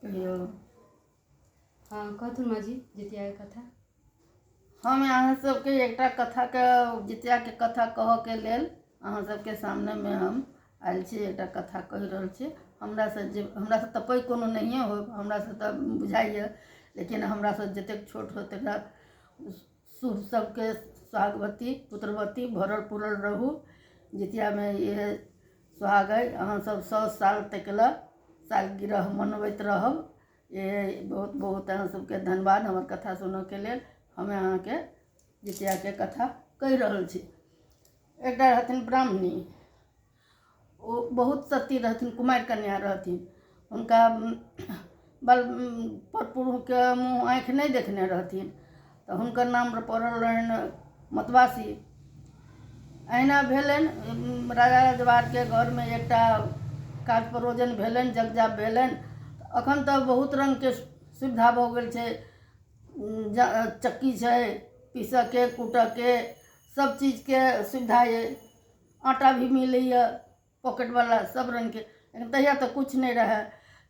कहियौ। हँ, कहथुन माँ जी जितियाके कथा। हम अहाँ सबके एकटा कथाके, जितियाके कथा कहऽके लेल अहाँ सबके सामनेमे हम आयल छी। एकटा कथा कहि रहल छी। हमरासँ जे, हमरासँ तऽ पैघ कोनो नहिए हो, हमरासँ तऽ बुझाइए, लेकिन हमरासँ जतेक छोट हो तकरा शुभ सबके सोहागवती पुत्रवती भरल पुरल रहू। जितियामे इएह सोहाग अइ। अहाँ सब 100 साल तक लए सालगिरह मनबैत रहब। इएह बहुत बहुत अहाँ सबके धन्यवाद हमर कथा सुनऽके लेल। हम अहाँके जितियाके कथा कहि रहल छी। एकटा रहथिन ब्राह्मणी, ओ बहुत सती रहथिन, कुमारि कन्या रहथिन। हुनका बल पर पुरुषके मुँह आँखि नहि देखने रहथिन, तऽ हुनकर नाम पड़ल रहनि मतवासी। अहिना भेलनि, राजा रजवारके घरमे एकटा काज परोजन भेलनि, जगजाप भेलनि। एखन तऽ बहुत रङ्गके सुविधा भऽ गेल छै, चक्की छै पीसऽके कूटऽके, सब चीजके सुविधा अइ, आटा भी मिलैए पॉकेटवला सब रङ्गके। लेकिन तहिया तऽ किछु नहि रहै।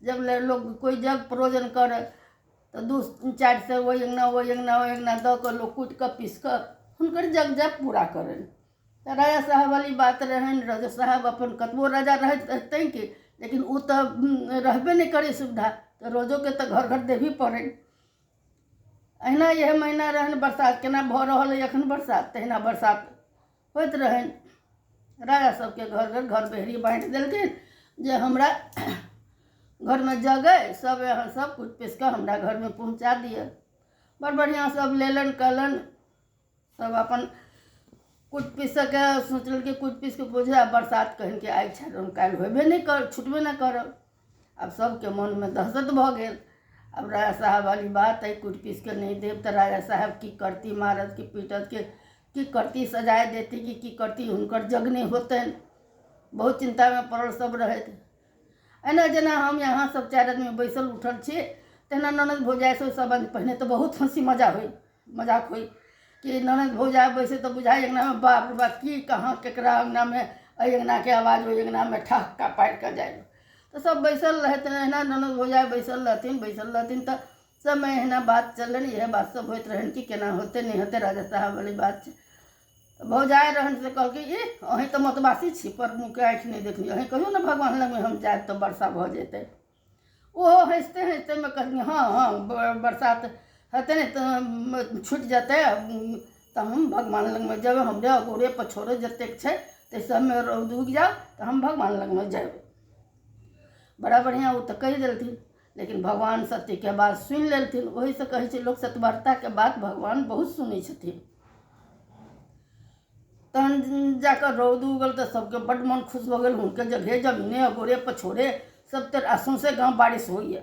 जब ले लोक कोइ जग परोजन करै तऽ 2 4 सए ओहि अङ्गना, ओहि अङ्गना, ओहि अङ्गना दऽ कऽ लोक कुटि कऽ पीसि कऽ हुनकर जग जाप पूरा करनि। तऽ राजा साहब वाली बात रहनि। राजा साहब अपन कतबो राजा रहैत तैँ कि, लेकिन ओ तऽ रहबे नहि करै सुविधा, तऽ रोजोके तऽ घर घर देबही पड़नि। अहिना इएह महीना रहनि बरसात। केना भऽ रहल अइ एखन बरसात, तहिना बरसात होइत रहनि। राजा सबके घर घर घर बेहरी बाँटि देलखिन जे हमरा घरमे जग अइ, सब अहाँ सब कुटि पीस कऽ हमरा घरमे पहुँचा दिअ। बड़ बढ़िआँ सब लेलनि कयलनि, सब अपन कुटि पीस कऽ सोचलनि कि कुटि पीस कऽ बुझे। बरसात कहिनके आइ छाड़ल काल्हि होयबे नहि कर, छुटबे नहि करब। आब सबके मोनमे दहशत भऽ गेल। आब राजा साहब वाली बात अइ, कुटि पीस कऽ नहि देब तऽ राजा साहब की करती, मारत कि पीटत कि की करती, सजाए देती कि की करती, हुनकर जग नहि होतनि। बहुत चिन्तामे पड़ल सब रहथि। एना जेना हम यहाँ सब 4 आदमी बैसल उठल छी, तहिना ननद भौजाइ सब सब आदमी। पहिने तऽ बहुत हँसी मजा होइ, मजाक होइ कि ननद भौजाइ बैसे तऽ बुझाइ अङ्गनामे बाप रे बाप की कहाँ केकरा अङ्गनामे, एहि अङ्गनाके आवाज ओहि अङ्गनामे ठहक्का पारि कऽ जाइ। तऽ सब बैसल रहथि, एहिना ननद भौजाइ बैसल रहथिन, बैसल रहथिन तऽ सबमे एहिना बात चललनि। इएह बात सब होइत रहनि कि केना होतै नहि होतै, राजा साहब वाली बात छै। तऽ भौजाइ रहनि से कहलकै, ई अहीं तऽ मतवासी छी, पर मुँहके आँखि नहि देखली, अहीं कहियौ ने भगवान लगमे हम जायब तऽ वर्षा भऽ जेतै। ओहो हँसिते हँसितेमे कहलखिन, हँ हँ, बरसात हेतै ने तऽ छुटि जेतै तऽ हम भगवान लगमे जेबै। हमरे अगोरे पछोरे जतेक छै ताहि सबमे रौद उगि जाउ तऽ हम भगवान लगमे जेबै। बड़ा बढ़िआँ ओ तऽ कहि देलथिन, लेकिन भगवान सत्यके बात सुनि लेलथिन। ओहिसँ कहै छै लोक सत्यवार्ताके बात भगवान बहुत सुनै छथिन। तहन जाकऽ रौद उगल तऽ सबके बड्ड मन खुश भऽ गेल। हुनके जगहे जमीने अगोरे पछोरे सब तर आ सौंसे गाँव बारिश होइए।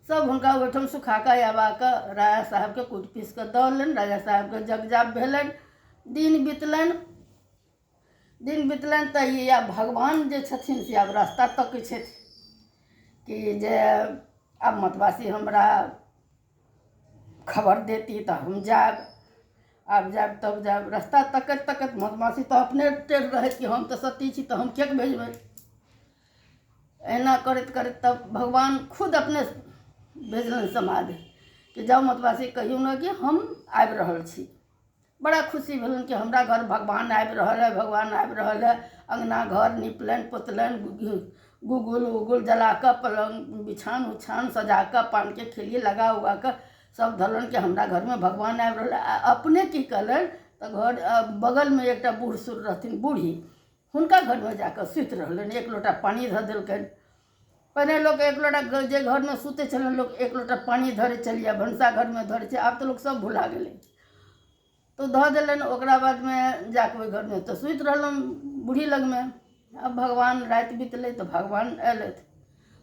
सब हुनका ओहिठाम सुखा कऽ आबा कऽ राजा साहबके कुटि पीस कऽ दऽ देलनि। राजा साहबके जगजाप भेलनि। दिन बितलनि, दिन बितलनि तऽ ई आब भगवान जे छथिन से आब रास्ता तकै छथि कि जे आब मतवासी हमरा खबर देती तऽ हम जायब, आब जायब तब जायब। रास्ता तकैत तकैत मधुमाछी तऽ अपने टेढ़ रहैत कि हम तऽ सती छी तऽ हम किएक भेजबै। एना करैत करैत तब भगवान खुद अपने भेजलनि समाद कि जाउ मतवासी, कहियौ ने कि हम आबि रहल छी। बड़ा खुशी भेलनि कि हमरा घर भगवान आबि रहल है, भगवान आबि रहल है। अङ्गना घर निपलनि पोतलनि, गुगुल उगुल जला कऽ पलङ्ग बिछान उछान सजा कऽ पानके खिल्ली लगा उगा कऽ सब धरलनि कि हमरा घरमे भगवान आबि रहल है। आ अपने की कहलनि तऽ घर बगलमे एकटा बूढ़ सूढ़ रहथिन बूढ़ी, हुनका घरमे जाकऽ सुति रहलनि। एक लोटा पानि धऽ देलकनि। पहिने लोक एक लोटा जे घरमे सुतै छलै लोक एक लोटा पानि धरै छलियै, भनसा घरमे धरै छै, आब तऽ लोक सब भुला गेलै। तऽ धऽ देलनि। ओकरा बादमे जाकऽ ओहि घरमे तऽ सुति रहलहुँ बूढ़ी लगमे। आब भगवान राति बितलै तऽ भगवान अयलथि,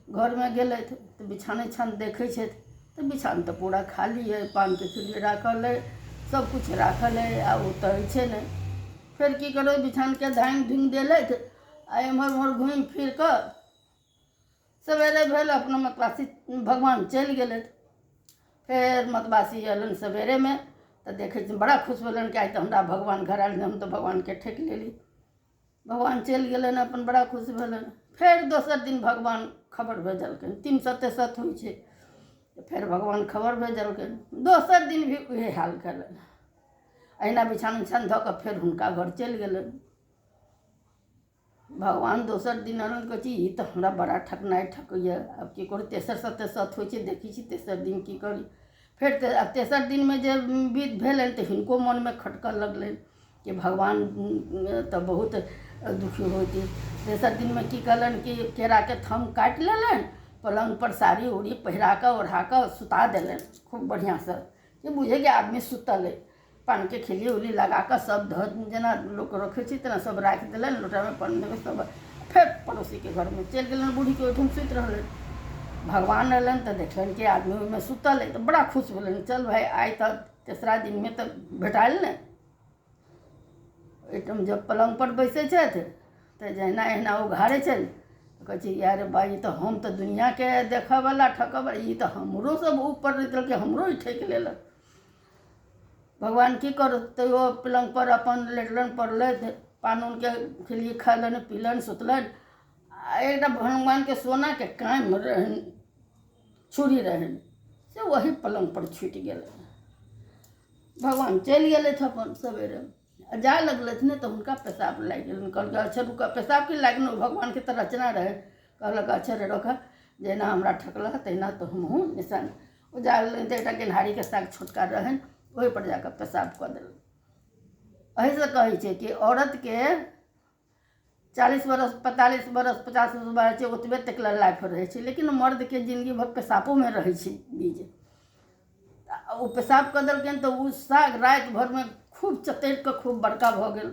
घरमे गेलथि तऽ बिछान उछान देखै छथि तऽ बिछान तऽ पूरा खाली अइ, पानके खिल्ली राखल अइ, सबकिछु राखल अइ आ ओ तऽ अछि नहि। फेर की करबै, बिछानके धाँगि धुँगि देलथि आ एम्हर ओम्हर घुमि फिर कऽ सवेरे भेल, अपना मतवासी भगवान चलि गेलथि। फेर मतवासी अयलनि सवेरेमे तऽ देखै छियनि बड़ा खुश भेलनि कि आइ तऽ हमरा भगवान घर आयल, हम तऽ भगवानके ठकि लेली, भगवान चलि गेलनि अपन। बड़ा खुश भेलनि। फेर दोसर दिन भगवान खबर भेजलखिन, 3 सत्य सत होइ छै। फेर भगवान खबर भेजलखिन, दोसर दिन भी उहे हाल कयलनि। अहिना बिछान उछान धऽ कऽ फेर हुनका घर चलि गेलनि। भगवान दोसर दिन अनलनि, कहै छी ई तऽ हमरा बड़ा ठकनाइ ठकैए, आब की करू? तेसर सत्य सत होइ छै, देखै छी तेसर दिन की करी। फेर आब तेसर दिनमे जे विध भेलनि तऽ हिनको मोनमे खटकऽ लगलनि कि भगवान तऽ बहुत दुखी होती। तेसर दिनमे की कहलनि कि केराके थम काटि लेलनि, पलङ्गपर साड़ी उड़ी पहिरा कऽ ओढ़ा कऽ सुता देलनि खूब बढ़िआँसँ, जे बुझै कि आदमी सुतल अइ। पानके खिल्ली उल्ली लगा कऽ सब धऽ, जेना लोक रखै छै तेना सब राखि देलनि, लोटामे पानि दऽ कऽ सब। फेर पड़ोसीके घरमे चलि गेलनि, बूढ़ीके ओहिठाम सुति रहलनि। भगवान अयलनि तऽ देखलनि कि आदमी ओहिमे सुतल अइ, तऽ बड़ा खुश भेलनि, चल भाय आइ तऽ तेसरा दिनमे तऽ भेटायल ने। ओहिठाम जब पलङ्गपर बैसै छथि तऽ जहिना एहिना उघारै छनि, तऽ कहै छै यार भाइ, ई तऽ हम तऽ दुनिआँके देखऽवला ठकऽवला, ई तऽ हमरो सब ऊपर रहि देलकै, हमरो ई ठकि लेलक। भगवान की करत? तैयो पलङ्गपर अपन लेटलनि पड़लथि, पान उनके खिल्ली खयलनि पीलनि सुतलनि। आ एकटा भगवानके सोनाके काँम रहनि, छुरी रहनि, से वही पलङ्गपर छुटि गेलनि। भगवान चलि गेलथि अपन सवेरे आ जाय लगलथि ने, तऽ हुनका पेशाब लागि गेलनि। कहलकै अच्छा रुकऽ। पेशाब की लागि गेलनि, भगवानके तऽ रचना रहै। कहलक अच्छा रे रखऽ, जहिना हमरा ठकलह तहिना तऽ हमहूँ निशान। ओ जा गेलनि तऽ एकटा गेन्हारीके साग छोटका रहनि, ओहिपर जा कऽ पेशाब कऽ देलनि। एहिसँ कहै छै कि औरतके 40 बरस, 45 बरस, 50 बरस बाहर छै, ओतबे तक लए लाइफ रहै छै, लेकिन मर्दके जिन्दगी भरि पेशाबोमे रहै छै बीज। ओ पेशाब कऽ देलकनि तऽ ओ साग राति भरिमे खूब चतरि कऽ खूब बड़का भऽ गेल।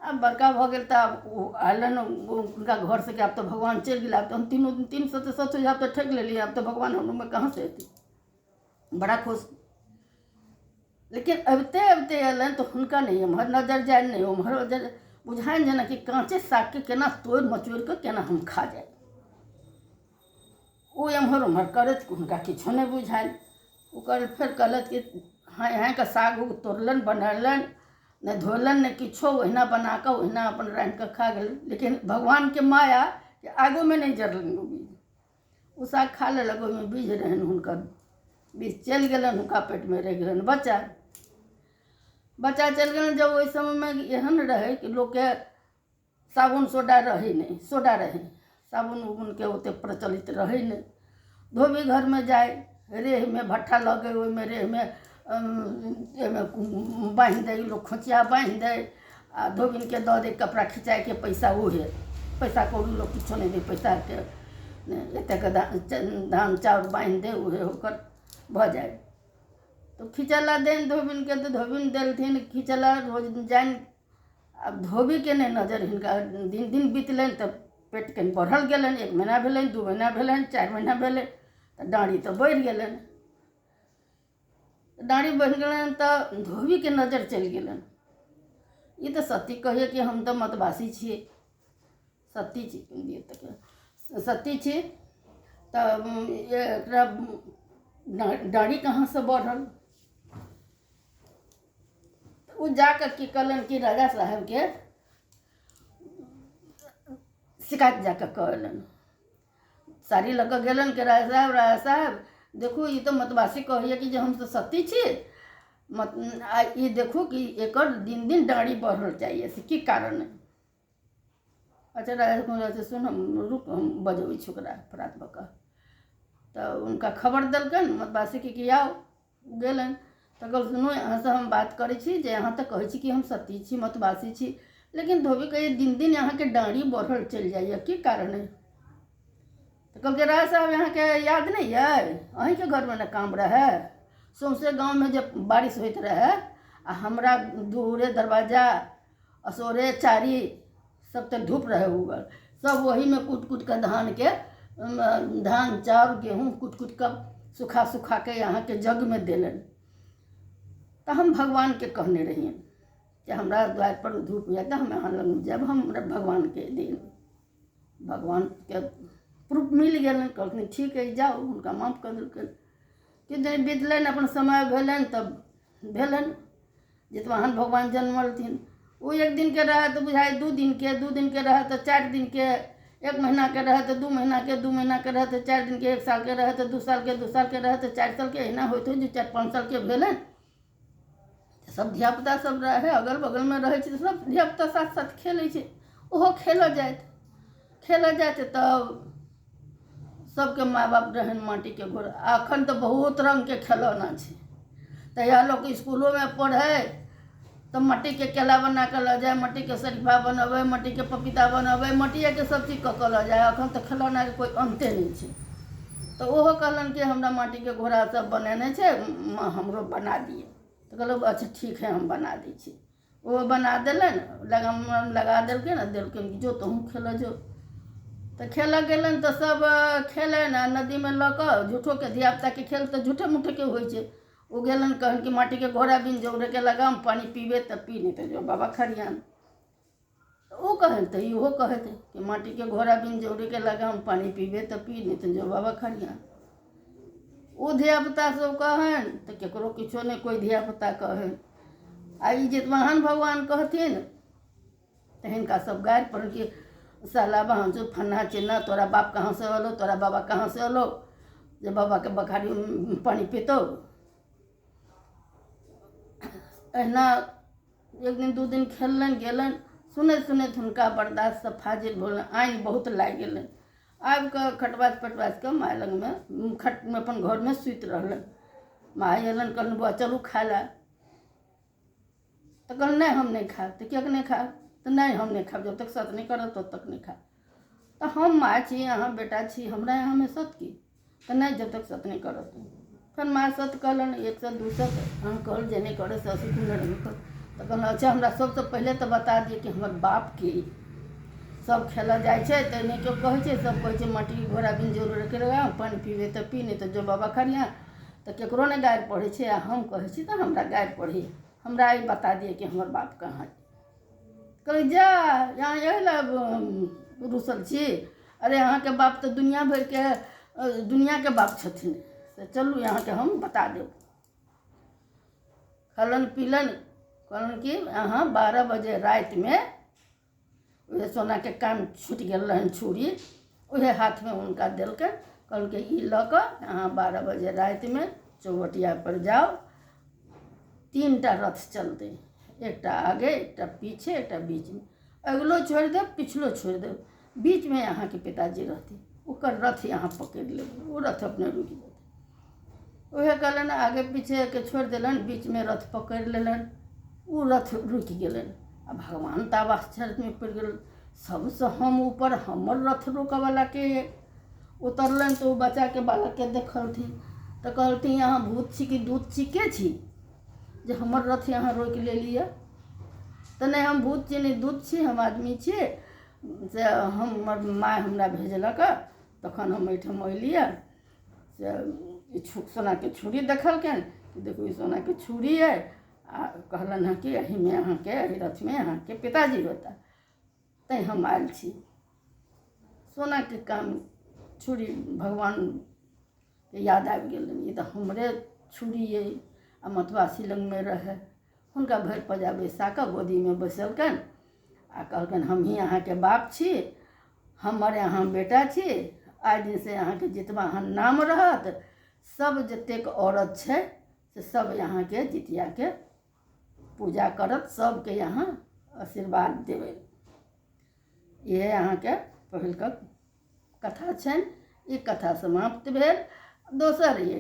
आब बड़का भऽ गेल तऽ आब ओ अयलनि हुनका घरसँ कि आब तऽ भगवान चलि गेल, आब तऽ हम तीनू तीन सए तऽ सत आब तऽ ठकि लेलियै, आब तऽ भगवान हमरोमे कहाँसँ अयथिन। बड़ा खुश। लेकिन अबिते अबिते अयलनि तऽ हुनका नहि एम्हर नजर जानि, नहि ओम्हर नजर बुझानि, जेनाकि काँचे सागके केना तोड़ि मचोड़ि कऽ केना हम खा जाय। ओ एम्हर ओम्हर करैत हुनका किछो नहि बुझायल। ओकर फेर कहलथि कि हाँय हाँयके साग उग तोड़लनि, बनेलनि, नहि धोलनि नहि किछो, ओहिना बना कऽ ओहिना अपन रान्हि कऽ खा गेलनि। लेकिन भगवानके माया कि आगूमे नहि जरलनि ओ बीज। ओ साग खा लेलक, ओहिमे बीज रहनि हुनकर, बीज चलि गेलनि हुनका पेटमे, रहि गेलनि बच्चा। बच्चा चलि गेलनि। जब ओहि समयमे एहन रहै कि लोकके साबुन सोडा रहै नहि, सोडा रहै, साबुन उबुनके ओतेक प्रचलित रहै नहि। धोबी घरमे जाइ, रेहमे भट्ठा लगै, ओहिमे रेहमे एहिमे बान्हि दै लोक, खोँचिया बान्हि दै आ धोबिनके दऽ दै कपड़ा खिचाइके पैसा। उहे पैसा कौड़ी लोक किछो नहि दै, पैसाके एतेक धान चाउर बान्हि दै, उहे ओकर भऽ जाइ। तऽ खिचऽ लए दैनि धोबिनके, तऽ धोबिन देलथिन खिचऽ लए, रोज जानि। आब धोबीके नहि नजर हिनका। दिन दिन बितलनि तऽ पेट कनि बढ़ल गेलनि। एक महीना भेलनि, 2 महीना भेलनि, 4 महीना भेलै तऽ डाँड़ी तऽ बढ़ि गेलनि। डाँड़ी बढ़ि गेलनि तऽ धोबीके नजर चलि गेलनि। ई तऽ सती कहैए कि हम तऽ मतवासी छियै, सती छी, सती छी, तऽ एकरा डाँड़ी कहाँसँ बढ़ल? ओ जा कऽ की कहलनि कि राजा साहेबके शिकायत जा कऽ कऽ अयलनि। साड़ी लऽ कऽ गेलनि कि राजा साहेब, राजा साहेब देखू, ई तऽ मतवासी कहैए कि जे हम तऽ सती छी, मत आ ई देखू कि एकर दिन दिन डाँड़ी बढ़ल जाइए, से की कारण अइ? अच्छा राजा साहेब, सुन, हम रुक, हम बजबै छी ओकरा प्रात भऽ कऽ। तऽ हुनका खबर देलकनि मतवासीके कि आउ। गेलनि तऽ कहलखिन सुनू, अहाँसँ हम बात करै छी जे अहाँ तऽ कहै छी कि हम सती छी, मतवासी छी, लेकिन धोबी कहैए दिन दिन अहाँके डाँड़ी बढ़ल चलि जाइए, की कारण अइ? तऽ कहलकै राय साहब, अहाँके याद नहि अइ? अहीँके घरमे ने काम रहै। सौँसे गाँवमे जे बारिश होइत रहै आ हमरा दूरे दरवाजा असोरे चारी सब तऽ धूप रहै उगल, सब ओहीमे कुटि कुटि कऽ धानके, धान चाउर गेहूँ कुटि कुटि कऽ सुखा सुखाके अहाँके जगमे देलनि। तऽ हम भगवानके कहने रहियनि कि हमरा द्वारिपर धूप यए तऽ हम अहाँ लग जायब, हम हमरा भगवानके देब। भगवानके प्रूफ मिल गेलनि। कहलखिन ठीक हइ, जाउ। हुनका माफ कऽ देलकनि। किछु दिन बितलनि, अपन समय भेलनि तब भेलनि जितवाहन भगवान जन्मलथिन। ओ एक दिनके रहै तऽ बुझाइ 2 दिनके, 2 दिनके रहै तऽ 4 दिनके, एक महीनाके रहै तऽ 2 महीनाके, 2 महीनाके रहै तऽ 4 दिनके, 1 सालके रहै तऽ 2 सालके, 2 सालके रहै तऽ 4 सालके, एहिना होइत होइत जे 4-5 सालके भेलनि सब धियापुता सब रहै, अगल बगलमे रहै छै, सब धियापुता साथ साथ खेलै छै, ओहो खेलऽ जाइत, खेलऽ जाइत तब सबके माय बाप रहनि माटिके घोड़ा। एखन तऽ बहुत रङ्गके खेलौना छै, तहिया लोक इसकुलोमे पढ़ै तऽ मट्टीके केला बना कऽ लऽ जाइ, मट्टीके शरीफा बनबै, मट्टीके पपीता बनबै, मट्टिएके सब चीज कऽ कऽ लऽ जाइ। एखन तऽ खेलौनाके कोइ अन्ते नहि छै। तऽ ओहो कहलनि कि हमरा माटिके घोड़ा सब बनेने छै, हमरो बना दिअ। तऽ कहलक अच्छा ठीक है, हम बना दै छी। ओहो बना देलनि, लगाम लगा देलखिन आ देलखिन जो तोहूँ खेलऽ जो। तऽ खेलऽ गेलनि तऽ सब खेलनि आ नदीमे लऽ कऽ झूठोके धियापुताके खेल तऽ झूठे मूठेके होइ छै। ओ गेलनि कहलनि कि माटिके घोड़ा बिन जौरेके लगाम, पानि पीबे तऽ पी, नहि तऽ जो बाबा खरिहान। ओ कहनि तऽ इहो कहैत कि माटिके घोड़ा बिन जौरेके लगाम, पानि पीबे तऽ पी, नहि तऽ जो बाबा खरिहान। ओ धियापुता सब कहनि तऽ ककरो किछो नहि कोइ धियापुता कहनि। आ ई जितवाहन भगवान कहथिन तऽ हिनका सब गारि पढ़ल कि साला बहन जो फन्ना चिन्ना, तोरा बाप कहाँ से अलो, तोरा बाबा कहाँ से अलो जे बाबाके बखारी पानि पीतौ। एहिना एक दिन 2 दिन खेललनि गेलनि, सुनैत सुनैत हुनका बर्दाश्तसँ फाजिल भेलनि, आनि बहुत लागि गेलनि। आबि कऽ खटबाज पटबाज कऽ माय लगमे खट अपन घरमे सुति रहलनि। माय अयलनि, कहलनि बौआ चलू खाय लए। तऽ कहलनि नहि हम नहि खायब। तऽ किएक नहि खायब? तऽ नहि हम नहि खायब, जब तक सत नहि करब तब तक नहि खायब। तऽ हम माय छी, अहाँ बेटा छी, हमरा अहाँमे सत की? तऽ नहि जब तक सत नहि करब। फेर माय सत कहलनि, 1 सत 2 सत, अहाँ कहल जे नहि करब से सुख नहि रहब। तऽ कहलहुँ अच्छा हमरा सबसँ पहिले तऽ बता दिअ कि हमर बाप के। सब खेलऽ जाइ छै तऽ नहि केओ कहै छै, सब कहै छै माटिके घोड़ा बिन जोर रखे लगा, पानि पीबे तऽ पी, नहि तऽ जो बाबा खरिहान। तऽ केकरो नहि गारि पढ़ै छै, आ हम कहै छी तऽ हमरा गारि पढ़ैए। हमरा ई बता दिअ कि हमर बाप कहाँ। कहै जा यहाँ एहि लए रुसल छी? अरे अहाँके बाप तऽ दुनिया भरिके दुनियाके बाप छथिन, से चलू अहाँके हम बता देब। खेलनि पीलनि, कहलनि कि अहाँ 12 बजे रातिमे उएह सोनाके कान छुटि गेल रहनि छुरी, उएह हाथमे हुनका देलकनि। कहलकै ई लऽ कऽ अहाँ 12 बजे रातिमे चौबटियापर जाउ, 3 टा रथ चलतै, एकटा आगे, एकटा पीछे, एकटा बीचमे। अगिलो छोड़ि देब, पिछलो छोड़ि देब, बीचमे अहाँके पिताजी रहथिन, ओकर रथ अहाँ पकड़ि लेबै, ओ रथ अपने रुकि जेतै। उएह कहलनि, आगे पीछेके छोड़ि देलनि, बीचमे रथ पकड़ि लेलनि, ओ रथ रुकि गेलनि। आ भगवान तऽ आब आश्चर्यमे पड़ि गेलनि, सबसँ हम ऊपर, हमर रथ रोकऽवला के? उतरलनि तऽ ओ बच्चाके बालकके देखलथिन तऽ कहलथिन अहाँ भूत छी कि दूत छी, के छी जे हमर रथ अहाँ रोकि लेलियै? तऽ नहि हम भूत छी नहि दूत छी, हम आदमी छी, से हमर माय हमरा भेजलक तखन हम एहिठाम अयलियै। से ई सोनाके छुरी देखलकनि कि देखू ई सोनाके छुरी अइ, आ कहलनि हँ कि एहिमे अहाँके एहि रथमे अहाँके पिताजी होता, तैँ हम आयल छी। सोनाके काम छुरी भगवानके याद आबि गेलनि, ई तऽ हमरे छुरी अइ आ मतवासी लगमे रहै। हुनका भरि पजा बैसा कऽ गोदीमे बैसलकनि आ कहलकनि हमही अहाँके बाप छी, हमर अहाँ बेटा छी, आइ दिनसँ अहाँके जितबा अहाँ नाम रहत सब जतेक औरत छै से सब अहाँके जितियाके पूजा करत, सबके यहाँ आशीर्वाद देबै। इएह अहाँके पहिलका कथा छनि। ई कथा समाप्त भेल। दोसर ये